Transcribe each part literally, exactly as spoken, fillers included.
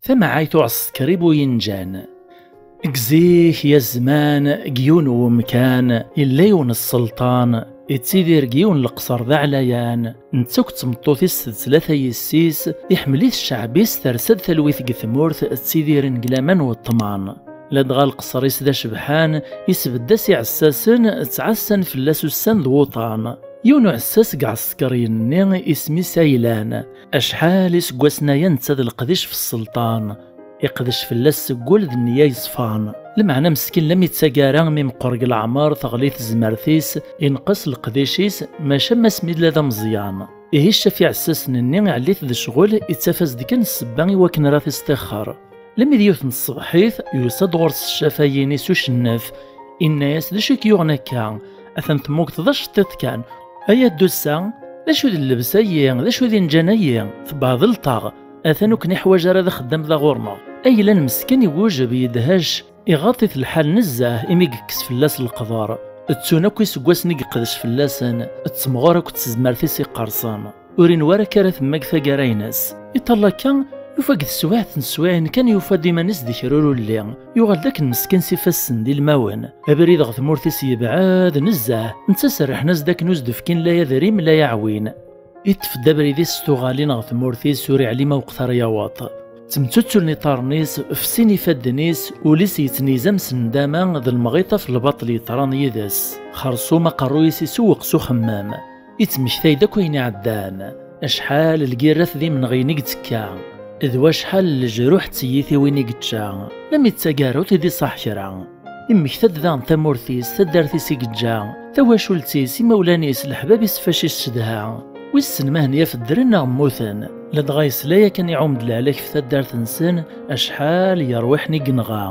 Tamɛayt uɛsekriw u yenǧan. Deg zik, ya zzman, deg yiwen n wemkan, yella yiwen n sselṭan, yettidir deg yiwen n leqṣer d aɛlayan, netta akked tmeṭṭut-is d tlata yessi-s, iḥemmel-it cceɛb-is, tersa-d talwit deg tmurt, ttidiren deg laman u ṭṭman. Ladɣa leqṣer-is d acebḥan, isbedd-as iɛessasen, ttɛassan fell-as ussan d wuṭan. Yiwen uɛessas deg iɛsekriyen-nni, isem-is Aylan. Acḥal iseggasen aya netta d leqdic f sselṭan. Iqdec fell-as seg wul d nniya yeṣfan. Lameɛna meskin lam yettag ara mi meqqer deg leɛmer, teɣli tezmert-is, inqes leqdic-is, maca am asmi yella d ameẓyan. Ihi ccaf iɛessasen-nni iɛelli-t d ccɣel, ittaf-as-d kan ssebba i wakken ara t-isṭixxer. Lmi d yiwet n tṣebḥit, yusa-d ɣur-s ccaf-ayi-ines ucennef, inna-yas: "D acu i k-yuɣen akka? Atan temmugeḍ d aceṭṭiḍ kan. Ay addussa, d acu d llebsa-yi? D acu d inǧan-ayi? Tebɛeḍ-lteɣ. Atan ur ken-iḥwaǧ ara d axeddam da ɣur-neɣ." Aylan meskin iwjeb, yedhec, iɣaḍ-it lḥal nezzeh imi yekkes fell-as leqder. Ttun akk iseggasen i yeqdec fell-asen, ttemɣur akk tezmert-is iqersen. Ur inwa ara akka ara temmag taggara-ines. Iṭall akka, yufa deg teswiɛt n teswiɛin kan yufa-d iman-is di kra ur ulli. Yuɣal-d akken meskin s ifassen d ilmawen. Abrid ɣer tmurt-is yebɛed nezzeh, netta serrḥen-as-d akken ur s-d-fkin la adrim la aɛwin. Iṭṭef-d abrid-is s tuɣalin ɣer tmurt-is ur iɛlim aweqt ara yaweḍ. Ttemtuttulen iṭarren-is, fsin ifadden-is, ul-is yettnizam s nndama d lemɣiṭa f lbaṭel yeṭran yid-s. Xerṣum aqerruy-is isewweq s uxemmem. Ittmektay-d akk ayen iɛeddan. Acḥal lgirrat d imenɣiyen i yettekka, d wacḥal n lejruḥ d tiyitiwin i yečča, lam yettag ara ur t-id-iṣaḥ kra. Immekta-d daɣen tamurt-is, taddart-is i yeǧǧa, tawacult-is, imawlan-is, leḥbab-is fac i s-cedha. Wissen ma hen-yaf ddren neɣ mmuten. Ladɣa yesla yakan iɛum-d lehlak f taddart-nsen, acḥal yerwiḥen i yenɣa.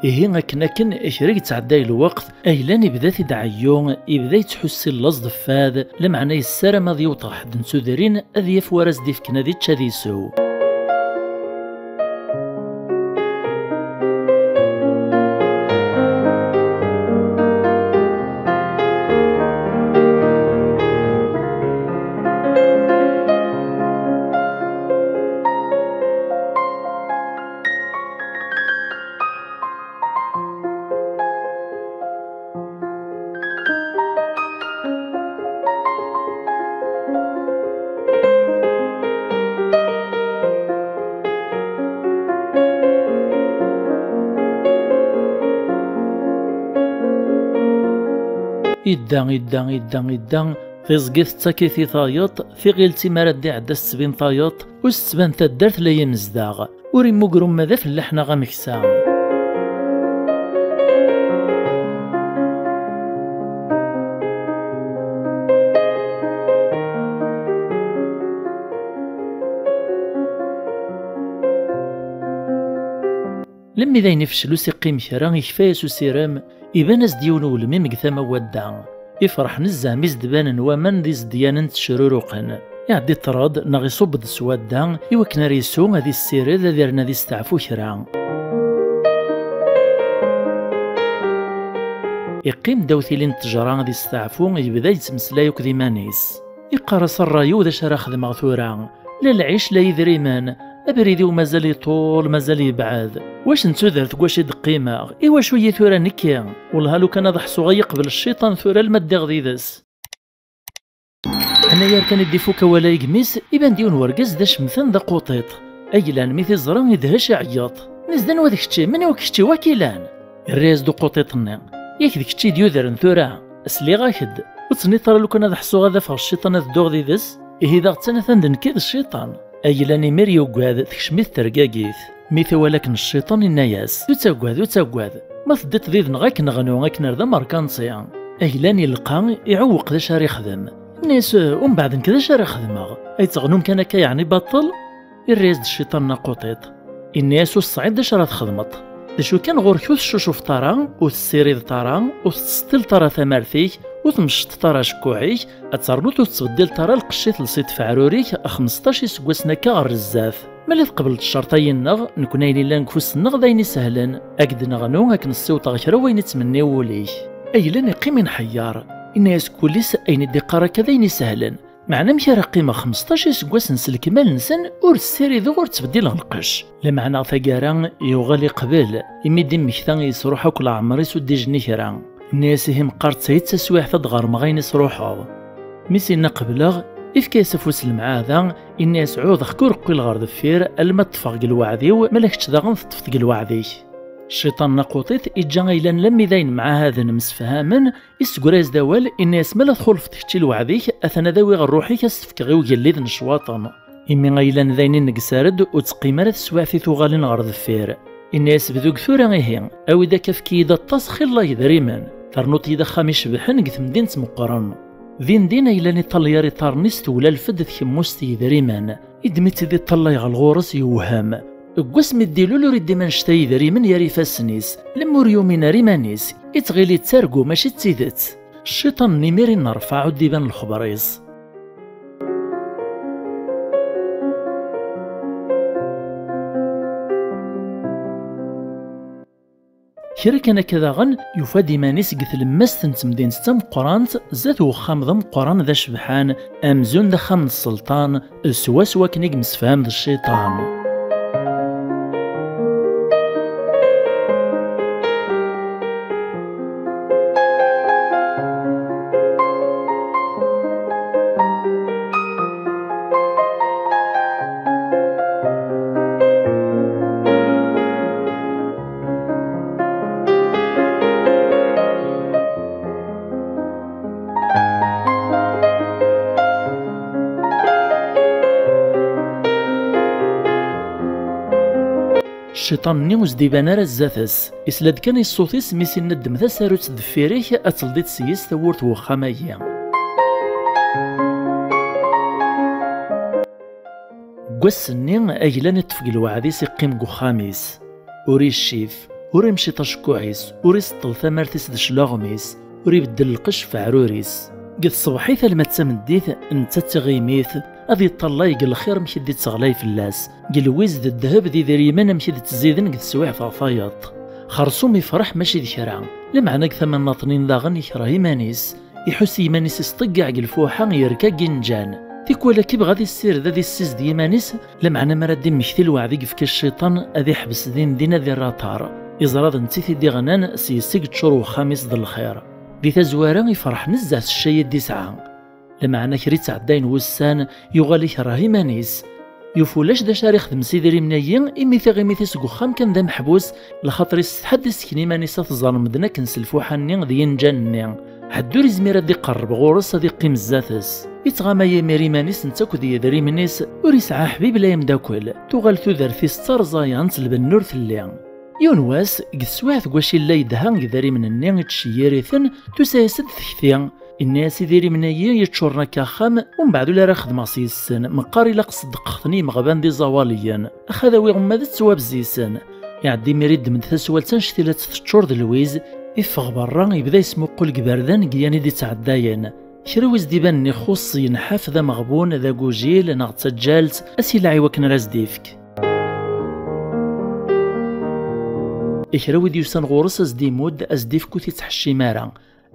Ihi akken akken, kra yettɛedday lweqt, Aylan ibda-t-id ɛeyyu, ibda yettḥussi laẓ d fad, lameɛna yessaram ad yewweḍ ɣer ḥedd n tudrin ad yaf wara s-d-ifken ad ičč ad isew. Idda, idda, idda, idda, tiẓgi tettak-it i tayeḍ, tiɣilt imi ara d-iɛedda s-tettbin tayeḍ, ur s-tettban taddart la imezdaɣ. Ur immuger uma d afellaḥ neɣ ameksa. Lemmi d ayen ifecel ur s-iqqim kra, ikfa-yas usirem, iban-as-d yiwen ugelmim deg tama n wadda. Ifreḥ nezzeh mi s-d-banen waman d izedyanen ttecruruqen. Iɛeddi ṭṭrad neɣ iṣubb-d s wadda i wakken ara isew, ad issired, ad irnu ad isteɛfu kra. Iqqim ddaw tili n ttejra ad isteɛfu, yebda yettmeslay akked iman-is. Iqqar-as: "Ṛṛay-iw d acu ara xedmeɣ tura? La lɛic, la idrimen, abrid-iw mazal iṭul, mazal yebɛed. Wac n tudert deg wacu i d-qqimeɣ? Iwacu-yi tura nekki? Wellah, lukan ad ḥṣuɣ ay iqbel cciṭan tura alma ddiɣ did-s." Ḥnayer kan i d-ifuk awal-a i gmi-s, iban-d yiwen wergaz d acemtan d aquṭiṭ. Aylan mi t-iẓra idhec iɛeyyeḍ. Nni-s: "D anwa d kečči? Mani wa kečči wakilan?" Irra-yas-d uquṭiṭ-nni: "Yak d kečči i d-yudren tura? Sliɣ-ak-d. Ur ttnit ara lukan ad ḥṣuɣ ad afeɣ cciṭan ad dduɣ did-s? Ihi d aɣettan atan d nekk i d cciṭan." Aylan imir yugad, tekcem-it tergagit. Mi t-iwala akken cciṭan, inna-yas: "Ur ttaggad, ur ttaggad. Ma teddiḍ did-neɣ ad k-neɣnu, ad k-nerr d amerkanti." Aylan ilqa, iɛewweq d acu ara ixdem. Inna-yas: "Umbeɛd nekk d acu ara xedmeɣ? Ay teɣnum kan akka yeɛni baṭel?" Irra-yas-d cciṭan n aquṭiṭ. Inna-yas: "Ur tesɛiḍ d acu ara txedmeḍ. D acu kan, ɣur-k ur teccucufeḍ ara, ur tessirideḍ ara, ur tettseṭṭileḍ ara tamart-ik, ur tmecceṭṭeḍ ara acekkuḥ-ik, ad ternuḍ ur tettbeddileḍ ara lqecc i telsiḍ f aɛrur-ik xmesṭac iseggasen akka ɣer zdat. Ma la tqebleḍ ccerṭ-ayi-nneɣ, nekkni ayen illan deg ufus-nneɣ d ayen isehlen. Ad k-d-neɣnu, ad k-nessiweḍ ɣer kra n wayen ittmenni wul-ik." Aylan iqqim inḥeyyer. Inna-yas kul-is ayen i d-iqqar akka d ayen isehlen. Meɛna amek ara qqimeɣ xmesṭac iseggasen s lekmal-nsen ur ssirideɣ ur ttbeddileɣ lqecc? Lameɛna taggara yuɣal iqbel, imi d-immekta yesruḥ akk leɛmer-is ur d-ijenni kra. Inna-yas ihi meqqar d tayi d taswiɛt ad d-ɣermeɣ ayen i sruḥeɣ. Mi s-inna qebleɣ, ifka-yas afus lemɛahda, inna-yas ɛuhdeɣ-k ur qqileɣ ɣer deffir alma ṭṭfeɣ deg lweɛd-iw, ma la kečč daɣen teṭṭfeḍ deg lweɛd-ik. Cciṭan naquṭ-it iǧǧa ayla-n lammi d ayen mɛahaden msefhamen, issegra-yas-d awal, inna-yas ma la txulfeḍ kečč i lweɛd-ik, atan ad awiɣ rruḥ-ik ad s-t-fkeɣ i ugellid n ccwaṭen. Imi ayla-n d ayen i negser-d ur teqqim ara teswiɛt i tuɣalin ɣer deffir. Inna-yas bdu deg tura ihi, awi-d akka efk-iyi-d aṭas xilla yedrimen, ternuḍ-iyi-d axxam icebḥen deg temdint meqqren. Din din ayla-n iṭalli ar iṭarren-is tewlalef-d tkemmust yedrimen. Iddem-itt-id iṭṭallay ɣer ɣur-s yewhem. Deg wasmi d-ilul ur iddim annect-a yidrimen yar ifassen-is, lemmer ur yumin ara iman-is, ittɣil ittargu mačči d tidet. Cciṭan n imir innerfaɛ ur d-iban lexber-is. Kra kan akka daɣen, yufa-d iman-is deg tlemmast n temdint d tameqqrant, zdat uxxam d ameqqran d acebḥan, amzun d axxam n sselṭan, swaswa akken i yemsefham d cciṭan. Cciṭan-nni ur s-d-iban ara zdat-s. Isla-d kan i ṣṣut-is mi s-inna ddem tasarut deffir-ik ad teldiḍ s-yes tawwurt n wexxam-agi. Deg wass-nni, aglan iṭṭef deg lweɛd-is iqqim deg uxxam-is. Ur iccif, ur imciṭ acekkuɛ-is, ur iseṭṭel tamart-is d cclaɣem-is, ur ibeddel lqecc f aɛrur-is. Deg tṣebḥit alma d tameddit, netta d tiɣimit, ad iṭṭallay deg lxir amek i d-itteɣlay fell-as, deg lwiz d ddheb d idrimen amek i d-ttziden deg teswiɛt ɣer tayeḍ. Xerṣum ifreḥ mačči d kra, lameɛna deg tama nnaṭnin daɣen ikreh iman-is, iḥuss i yiman-is isṭeggeɛ deg lfuḥa yerka deg inǧan. Tikwal akka ibɣa ad issired ad issizd yiman-is, lameɛna mi ara d-immekti lweɛd i yefka cciṭan ad iḥbes din din ad irraṭar. Iẓra d netta i t-id-iɣnan s yes i yeččur wexxam-is d lxir. Di tazwara ifreḥ nezzeh s ccay i d-isɛa. Lameɛna kra ittɛeddayen wussan yuɣal ikreh iman-is. Yuf ulac d acu ara ixdem s idrimen-agi imi tiɣimit-is deg uxxam kan d ameḥbus, lxaṭer isetḥa ad d-isken iman-is ad t-ẓren medden akken s lfuḥa-nni d yinǧan-nni. Ḥedd ur izmir ad d-iqerreb ɣur-s ad iqqim zdat-s. Ittɣama yimir iman-is netta akked yedrimen-is, ur isɛi aḥbib la ameddakel. Tuɣal tudert-is d tarẓayant lbenna ur telli. Yiwen wass, deg teswiɛt deg wacu yella yedha deg idrimen-nni ittceyyir-iten, tusa-yas-d tekti. Inna-yas idrimen-agi yeččuren akka axxam, umbeɛd ula ara xedmeɣ s yes-sen, meqqar ilaq sdeqqeɣ-ten i yimeɣban d iẓawaliyen, ax ad awiɣ uma d ttwabzisen. Iɛedda imir iddem-d taswalt annect-ila teččur d lwiz, iffeɣ berra, ibda yesmuqul deg iberdan deg yan i d-ittɛeddayen. Kra wi s-d-ibanen ixuṣṣ, yenḥaf d ameɣbun, d agujil neɣ d taǧǧalt, a s-ilaɛ i wakken ara s-d-ifk. I kra wi d-yusan ɣur-s a s-d-imudd, a s-d-ifk ur t-ittḥeccim ara.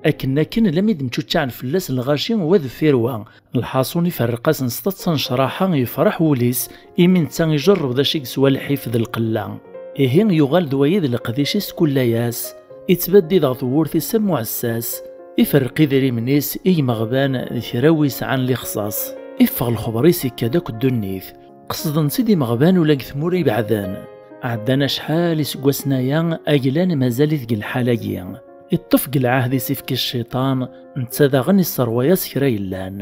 Akken akken lammi d-mčuččaɛen fell-as lɣaci wa deffir wa. Lḥaṣun iferreq-asen s taḍsa n ccraḥa, yefreḥ wul-is, imi netta ijerreb d acu i yeswa lḥif d lqella. Ihi yuɣal d wayi d leqdic-is kul ass. Ittbaddi dɣa tewwurt-is am uɛessas. Iferreq idrimen-is i yimeɣban d kra wi yesɛan lixṣaṣ. Iffeɣ lexber-is ikka-d akk ddunit. Qesden-tt-id imeɣban ula deg tmura ibeɛden. Ɛeddan acḥal iseggasen aya, aglan mazal-it deg lḥal-agi. Iṭṭef deg lɛahd i s-ifka cciṭan, netta daɣen isserwa-yas kra yellan.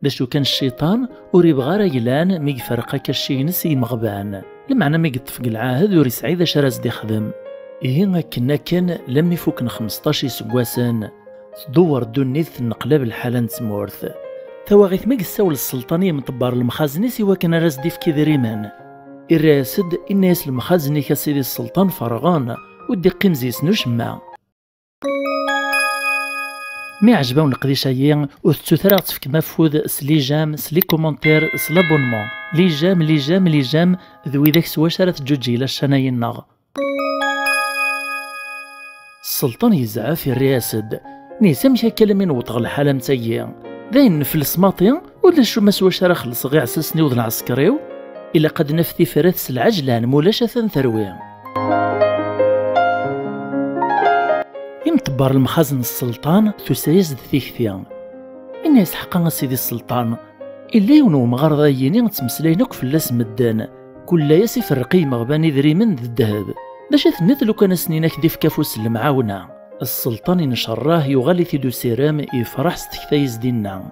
D acu kan cciṭan ur ibɣi ara aglan mi iferreq akacci-ines i yimeɣban, lameɛna mi yeṭṭef deg lɛahed ur isɛi d acu ara s-d-ixdem. Ihi akken akken lammi fukken xmesṭac iseggasen, tdewwer ddunit tenneqlab lḥala n tmurt. Tawaɣit mi yessawel sselṭan i yimṭebber lemxazen-is i wakken ara s-d-ifk idrimen. Irra-yas-d, inna-yas lemxazen-ik a sidi sselṭan ferɣen, ur d-iqqim zi-sen ucemma. Mi ɛjeb-awen leqdic-agi, ur tettut ara ad ɣ-tefkem afud s les j'aime, s les commentaires, s l'abonnement. Les j'aime, les j'aime, les j'aime, d widak s wacu ara teǧǧuǧǧeg la chaîne-agi-nneɣ. Sselṭan yezɛef, irra-yas-d, Nis, amek akka almi newweḍ ɣer lḥala am tagi? D ayen nefles maḍi, ulac ma s wacu ara xellṣeɣ iɛessasen-iw d lɛesker-iw? Ilaq ad naf tifrat s lɛejlan, mulac atan terwi. Imṭebber lemxazen n sselṭan, tusa-yas-d tikti. Inna-yas: "Ḥqa a sidi sselṭan, illa yiwen wemɣar dayini ttmeslayen akk fell-as medden, kul layas iferreq i yimeɣban idrimen d ddheb. D acu i tenniḍ lukan a s-nini ad k-d-ifk afus n lemɛawna?" Sselṭan incerrah, yuɣal-it-id usirem, yefreḥ s tekta i s-d-inna.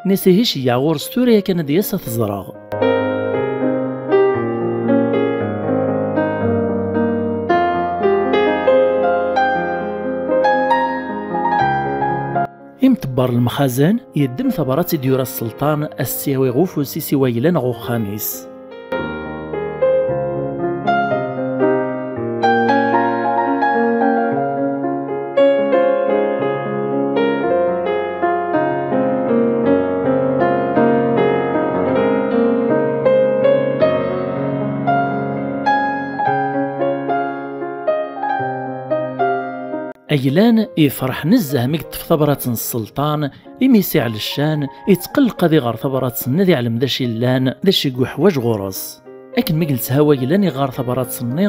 Nna-s: "Ihi ceyyeɛ ɣur-s tura yakan ad d-yas ad t-ẓreɣ." Imṭebber lemxazen yeddem tabrat i d-yura sselṭan, a s-tt-yawi ɣef ufus-is i wayla neɣ uxxam-is. Aglan yefreḥ nezzeh mi yeṭṭef tabrat n sselṭan, imi s-iɛel ccan, yettqelleq ad iɣer tabrat-nni ad iɛlem d acu yellan, d acu i yuḥwaǧ ɣur-s. Akken mi yeltha waglan iɣer tabrat-nni,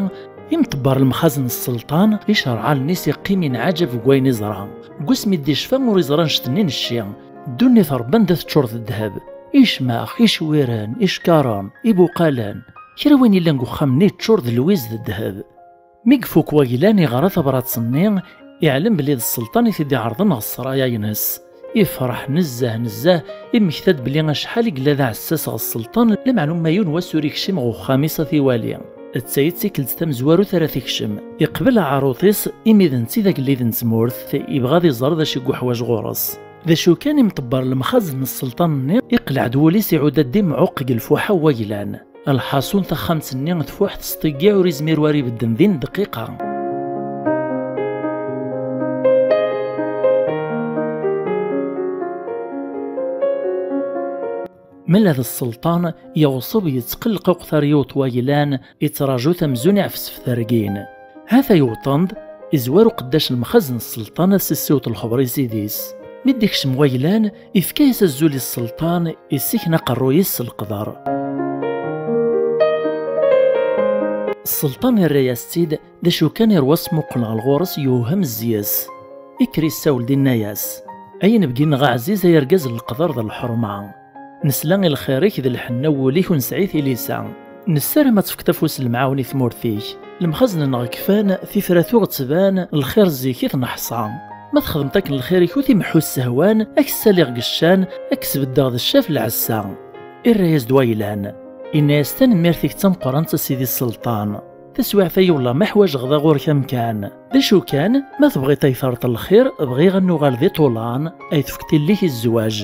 imṭebber lemxazen n sselṭan, icerɛalen-is iqqim inɛaǧab deg wayen iẓra. Deg wasmi d-icfa ur iẓra annect-nni n cci. Ddunit rebban da teččur d ddheb. Icmax, icwiren, icekkaṛen, ibuqalen. Kra wayen yellan deg uxxam-nni yeččur d lwiz d ddheb. Mi ifuk waglan iɣra tabrat-nni, iɛlem belli d sselṭan i t-id-iɛerḍen ɣer ssraya-ines. Ifreḥ nezzeh nezzeh, immekta-d belli acḥal i yella d aɛessas ɣer sselṭan, lameɛna uma yiwen wass ur ikcim ɣer uxxam-is ad t-iwali. D tayi d tikkelt tamezwarut ara t-ikcem. Iqbel aɛaruḍ-is, imi d netta i d agellid n tmurt, ibɣa ad iẓer d acu i yuḥwaǧ ɣur-s. D acu kan, imṭebber lemxazen n sselṭan-nni, iqleɛ-d wul-is, iɛuda-d imɛuqq deg lfuḥa n waglan. Lḥaṣun, taxxamt-nni tfuḥ, tesṭiggiɛ, ur izmir wara ibedden din dqiqa. Ma la d sselṭan, yeɣṣeb, yettqelleq uqtar yiwet waglan, yettraǧu-t amzun iɛfes f tergin. Ha-t-a yewṭen-d, izwar uqeddac n lemxazen n sselṭan ad s-issiweḍ lxeber i ssid-is. Mi d-ikcem waglan, ifka-yas azul i sselṭan, issiken aqerruy-is s leqder. Sselṭan irra-yas-tt-id, d acu kan irwa s muqel ɣer ɣur-s, yewhem zzi-s. Ikker issawel-d, inna-yas: "Ay inebgi-nneɣ aɛziz, ay argaz n leqder d lḥerma. Nesla i lxir-ik d lḥenna n wul-ik ur nesɛi tilisa. Nessaram ad tefkeḍ afus n lemɛawen i tmurt-ik. Lemxazen-nneɣ kfan, tifrat ur ɣ-tban, lxir zik i t-neḥṣa. Ma txedmeḍ akken lxir-ik ur t-imeḥḥu ssehwan, ad k-ssaliɣ deg ccan, ad k-sbeddeɣ d ccaf lɛessa." Irra-yas-d waylan. Inna-yas: "Tanemmirt-ik d tameqqrant a sidi sselṭan. Taswiɛt-agi wellah ma ḥwaǧeɣ da ɣur-k amkan. D acu kan, ma tebɣiḍ ad yi-terreḍ lxir, bɣiɣ ad nuɣal d iṭulan, ad yi-tefkeḍ illi-k i zzwaǧ."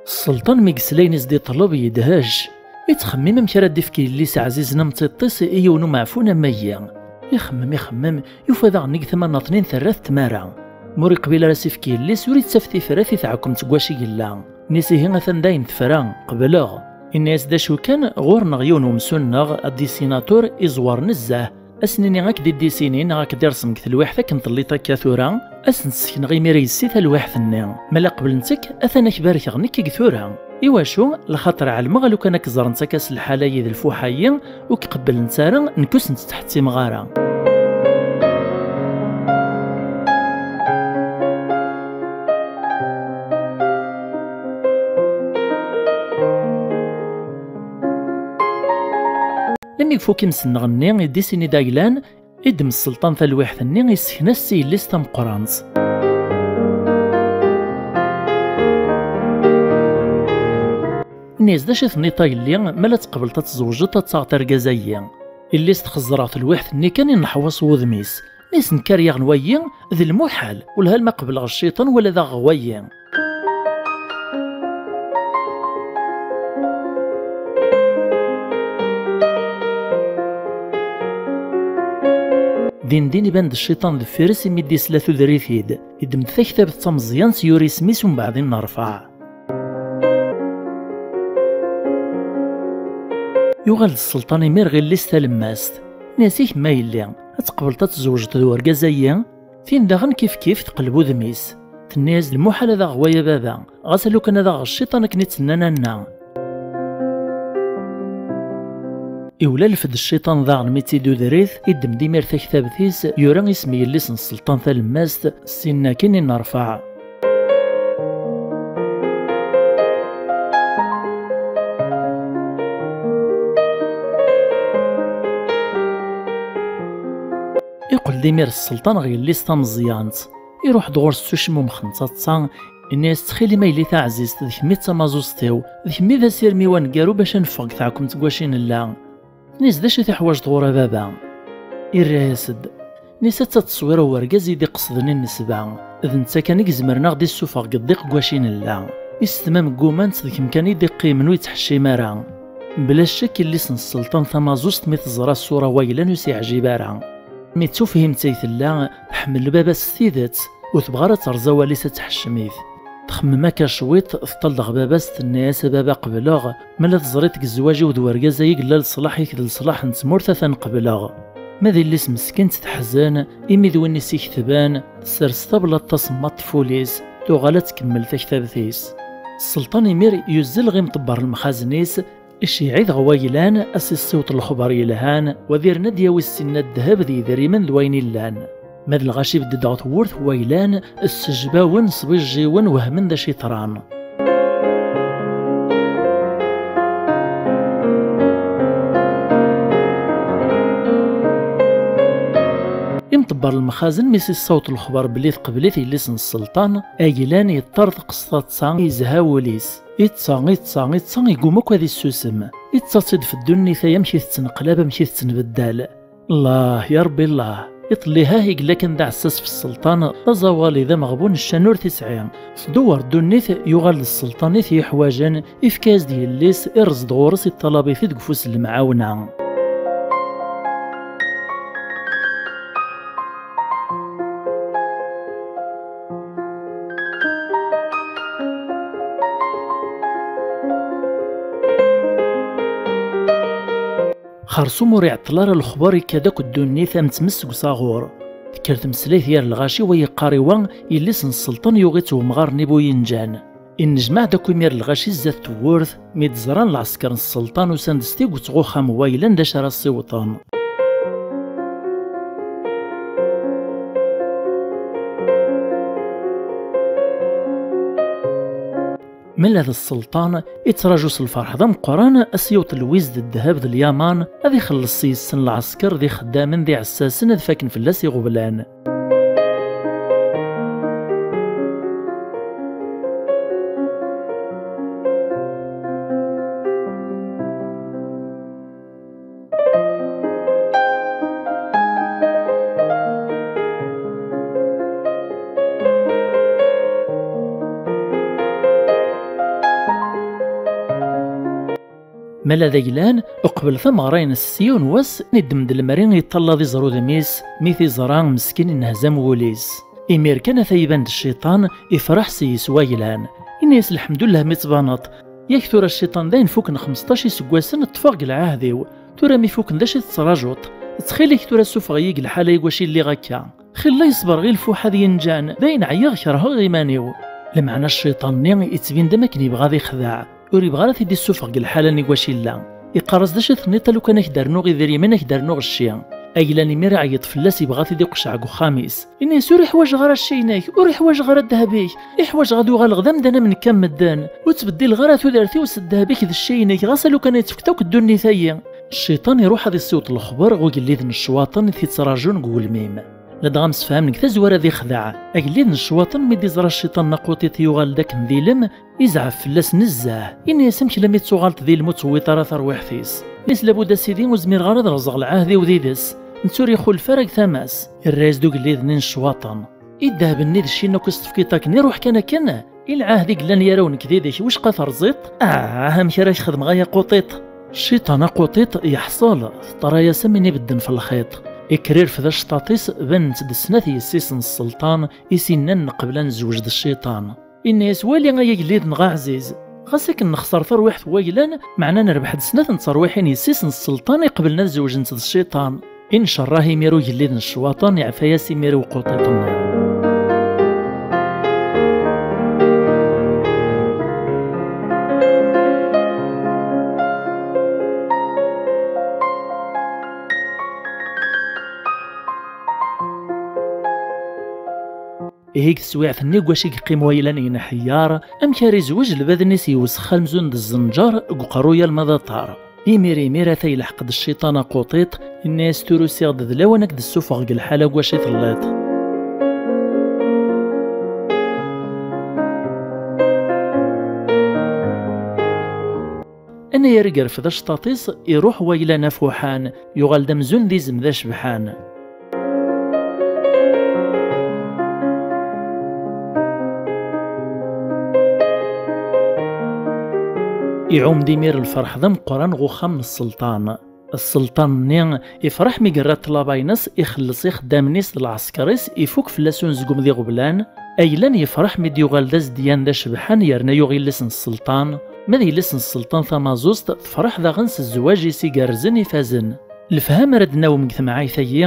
Sselṭan mi yesla ayen i s-d-iṭleb yedhec. Ittxemmim amek ara d-ifk yelli-s ɛzizen am tiṭ-is i yiwen umeɛfun am wagi. Ixemmem, ixemmem, yufa daɣen deg tama-nneɣ-ten-in terra-t tmara. Ma ur iqbil ara s-ifk yelli-s, ur ittaf tifrat i tɛekkemt seg wacu i yella. Nna-s: "Ihi atan dayen tefra, qebleɣ." Inna-yas: "D acu kan, ɣur-neɣ yiwen wemsu-nneɣ, adisinatur, iẓwer nezzeh. Ad s-nini ad k-d-iddisini neɣ ad k-d-irsem deg telwiḥt akken telliḍ akka tura, ad s-n-ssekneɣ imir yessi talwiḥt-nni. Ma la qeblent-k, atan ad k-barkeɣ nekk deg tura. Iwacu? Lxaṭer ɛelmeɣ lukan ad k-ẓrent akka s lḥala-yi d lfuḥa-yi, ur k-qebblent ara, nekk ur sent-ttḥettimeɣ ara." Imi ifuk imsenneɣ-nni, iddisini-d aglan, iddem sselṭan talwiḥt-nni, issken-as-tt i yelli-s tameqqrant. Inna-yas: "D acu i tenniḍ a yelli, ma la tqebleḍ ad tzewǧeḍ ad taɣeḍ argaz-agi?" Yelli-s txeẓẓer ɣer telwiḥt-nni kan, inneḥwaṣ wudem-is. Nna-s: "Nekk ar yaɣen wayi, d lmuḥal, welha ma qebleɣ cciṭan wala d aɣeɣ wayi." Din din iban-d cciṭan deffir-s imi d-isla tudert-id. Iddem-d taktabt d tameẓyant, yura isem-is umbeɛd innerfeɛ. Yuɣal-d sselṭan imir ɣer yelli-s talemmast. Nna-s: "Ih ma yelli, ad tqebleḍ ad tzewǧeḍ d urgaz-ayi?" Tin daɣen kif kif teqleb udem-is. Tenna-yas: "Lmuḥal ad aɣeɣ waya a baba, ɣas a lukan ad aɣeɣ cciṭan akken i tt-nnan anna." Iwlalef-d cciṭan daɣen mi tt-id-udrit, iddem-d imir taktabt-is, yura isem yelli-s n sselṭan talemmast, sinna akin i nerfeɛ. Iqqel-d imir sselṭan ɣer yelli-s tameẓyant. Iruḥ-d ɣur-s s ucmumx n taḍsa, inna-yas: "Ttxil-m a yelli taɛzizt, d kemm i d tamaẓuẓt-iw, d kemm i d asirem-iw aneggaru bac ad neffeɣ deg tɛekkemt n waci nella." Tenna-yas: "D acu i teḥwaǧeḍ ɣur-i a baba?" Irra-yas-d. Nisa d tteswira n urgaz i d-iqesden i nnesba, d netta kan i izemren ad ɣ-d-issufeɣ deg ḍḍiq n waci nella. Isetma meggumant d kemm kan i d-iqqimen ur yettḥeccim ara. Bla ccek, yelli-s n sselṭan tamaẓuẓt mi teẓra ṣṣura n waylan ur s-yeɛjib ara. Mi d tufhimt ay tella, tḥemmel baba-s s tidet, ur tebɣi ara ad terẓ awal-is ad tḥeccem-it. Txemmem akka cwiṭ, teṭṭal-d ɣer baba-s, tenna-yas: "A baba, qebleɣ, ma la teẓriḍ deg zzwaǧ-iw d wergaz-agi yella leṣlaḥ-ik d leṣlaḥ n tmurt, atan qebleɣ. Ma d yelli-s meskint teḥzen, imi d win i s-iketben, tessers tablaḍt tasemmaḍt f wul-is, tuɣal ad tkemmel taktabt-is." Sselṭan imir yuzzel ɣer imḍebber lemxazen-is, iceyyeɛ-it ɣer waylan, ad s-issiweḍ lexber yelhan, u ad irren ad d-yawi ssinna ddheb d yidrimen d wayen illan. Ma d lɣaci ibedd-d ɣer tewwurt n waylan, ssejbawen, sbijjiwen, wehmen d acu yeḍran. Imḍebber lemxazen mi s-issaweḍ lexber belli tqebl-it yelli-s n sselṭan, aglan yeṭṭerḍeq s taḍsa, yezha wul-is. Iṭṭa, iṭṭa, iṭṭa, iguma akk ad issusem. Iṭṭa-tt-id f ddunit-a amek i tettneqlab, amek i tettenbeddal. Allah, ya Rebbi Allah. Iḍelli hah yella kan d aɛessas f sselṭan, d aẓawali, d ameɣbun, ccan ur t-isɛi. Tdewwer ddunit, yuɣal d sselṭan i t-yeḥwaǧen, ifka-yas-d yelli-s, irreẓ-d ɣur-s, iṭṭalab-it-id deg ufus n lemɛawna. Xersum ur iɛeṭṭel ara lexber, ikka-d akk ddunit am tmes seg usaɣur. Tekker tmeslayt gar lɣaci, wa yeqqar i wa, yelli-s n sselṭan yuɣ-itt wemɣar-nni bu yenǧan. Innejmaɛ-d akk imir lɣaci zdat tewwurt, mi d-ẓran lɛesker n sselṭan usan-d s tiget ɣer uxxam n waylan d acu ara ssiwḍen. Ma d sselṭan, ittraǧu s lferḥ d ameqqran ad s-yewweḍ lwiz d ddheb d lyaman, ad ixelleṣ yes-sen lɛesker d ixeddamen d iɛessasen ad faken fell-as iɣeblan. Ma d aglan, uqbel tameɣra-ines s yiwen wass, iddem-d lemri, yeṭṭalaḍ iẓer udem-is, mi t-iẓra meskin inhezam wul-is. Imir kan ata iban-d cciṭan, ifreḥ s yes waglan. Ini-as: "Lḥemdullah mi tbaneḍ. Yak tura cciṭan dayen fuken xmesṭac iseggasen ṭṭfeɣ deg lɛahd-iw. Tura mi fuken d acu i tettraǧuḍ? Ttxil-k tura ssufeɣ-iyi deg lḥala i wacu i lliɣ akka. Xilla yeṣber ɣi lfuḥ ad yenǧan, dayen ɛyiɣ kerheɣ iman-iw." Lameɛna cciṭan-nni ittbin-d am akken yebɣa ad ixdeɛ. Ur yebɣi ara ad t-id-issufeɣ deg lḥala-nni deg wacu yella. Iqqar-as: "D acu i tenniḍ a lukan ad k-d-rnuɣ idrimen, ad k-d-rnuɣ cci?" Aglan imir iɛeyyeḍ fell-as, yebɣa ad t-id-iqceɛ deg uxxam-is. Ini-as: "Ur iḥwaǧeɣ ara cci-inek, ur iḥwaǧeɣ ara ddheb-ik. Iḥwaǧeɣ ad uɣaleɣ d amdan am nekk am medden. Ur ttbeddileɣ ara tudert-iw s ddheb-ik d cci-inek, ɣas a lukan ad yi-tefkeḍ akk ddunit-ayi." Cciṭan iruḥ ad issiweḍ lexber ɣer ugellid n ccwaṭen i t-ittraǧun deg ugelmim. Ladɣa msefhamen deg tazwara ad ixdeɛ. Agellid n ccwaṭen mi d-iẓra cciṭan n aquṭiṭ yuɣal-d akken d ilem, izɛef fell-as nezzeh. Ini-as: "Amek lammi d-tuɣaleḍ d ilem ur tewwiḍ ara tarwiḥt-is?" Ini-as: "Labud a sidi ur zmireɣ ara ad rẓeɣ lɛahd-iw d ides. Netta ur ixulef ara deg tama-s." Irra-yas-d ugellid-nni n ccwaṭen: "I ddheb-nni d cci-nni akk i s-tefkiḍ akken iruḥ kan akken? I lɛahd i yellan gar-awen nekk d idek, wicqa terẓiḍ? Ah, amek ara k-xedmeɣ ay aquṭiṭ?" Cciṭan aquṭiṭ yeḥṣel, teḍra-yas am win ibedden f lxiṭ. Ikker irfed acṭaṭ-is, banent-d snat yessi-s n sselṭan, i s-innan: "Neqbel ad nezweǧ d cciṭan." Inna-yas: "Wali ay agellid-nneɣ aɛziz, ɣas akken nexṣer tarwiḥt n waglan, meɛna nerbeḥ-d snat n terwiḥin yessi-s n sselṭan iqeblen ad zewǧent d cciṭan." Incerrah imir ugellid n ccwaṭen, iɛfa-yas imir i uquṭiṭ-nni. Ihi deg teswiɛt-nni deg wacu i yeqqim wayla-nni n Ḥeyyar, amek ara izweǧ lbad-nni s yiwesxx amzun d zzenǧer deg uqerruy alma d aṭar. Imir imir ata yelḥeq-d cciṭan aquṭiṭ, yenna-yas: "Tura usiɣ-d d lawan ad k-d-ssufɣeɣ deg lḥala deg wacu i telliḍ." Anayer i yerfed acṭaṭ-is, iruḥ wayla-nni afuḥan, yuɣal-d amzun d izem d acebḥan. Iɛum-d imir lferḥ d ameqqran ɣer uxxam n sselṭan. Sselṭan-nni ifreḥ mi yerra ṭṭlaba-ines, ixelleṣ ixeddam-nni-s d lɛesker-is, ifuk fell-as unezgum d iɣeblan. Ayla-nni yefreḥ mi d-yuɣal d azedyan d acebḥan yerna yuɣ yelli-s n sselṭan. Ma d yelli-s n sselṭan tamaẓuẓt, tefreḥ daɣen s zzwaǧ-is igerrzen ifazen. Lefhama ara d-nawem deg temɛayt-agi,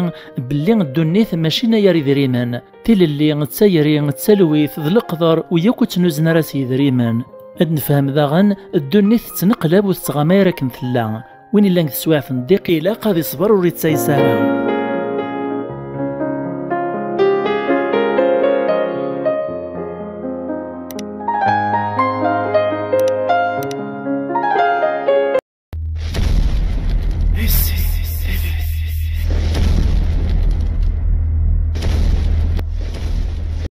belli ddunit mačči n ayer idrimen. Tilelli d tayri d talwit d leqder, wi yakk ur ttnuzen ara s yedrimen. Ad nefhem daɣen, ddunit tettneqlab ur tettɣama ara akken tella. Win illan deg teswiɛt n ddiq ilaq ad iṣber ur ittayes ara.